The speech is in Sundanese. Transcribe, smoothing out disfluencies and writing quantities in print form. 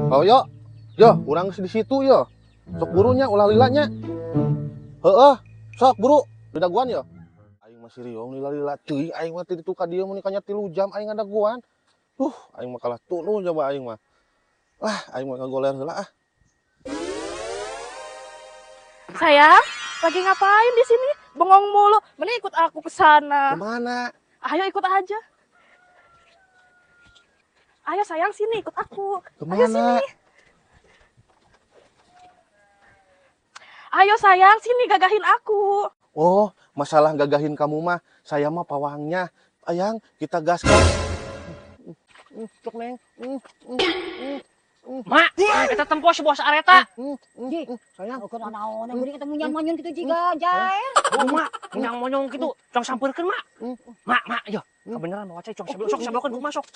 Oh yo, yo, urang geus di situ yo. Sok burunya ulah lilanya. Heeh, sok buru didaguan yo. Aing masih riung lila-lila teuing aing mah ti ditu ka dieu mun kanya 3 jam aing ngadaguan. Aing mah kalah tunduh coba aing mah. Wah, aing mah ngagoler heula ah. Sayang, lagi ngapain di sini? Bengong mulu. Mending ikut aku ke sana. Kemana? Ayo ikut aja. Ayo sayang sini ikut aku. Ayo Kemana? Sini. Ayo sayang sini gagahin aku. Oh, masalah gagahin kamu mah, saya mah pawangnya. Ayang, kita gaskan. Cok neng. Mak, eta tempo si bos areta. Ji. Sayang. Ukur naon yang beuring eta munyang-manyun kitu jiga jair. Oh, mak, menyang monyong kitu, cong sampeurkeun, mak. Hmm. Mak, mak, yo. Kebenaran bawa cai cong sebelum sok sebelum kumaha sok.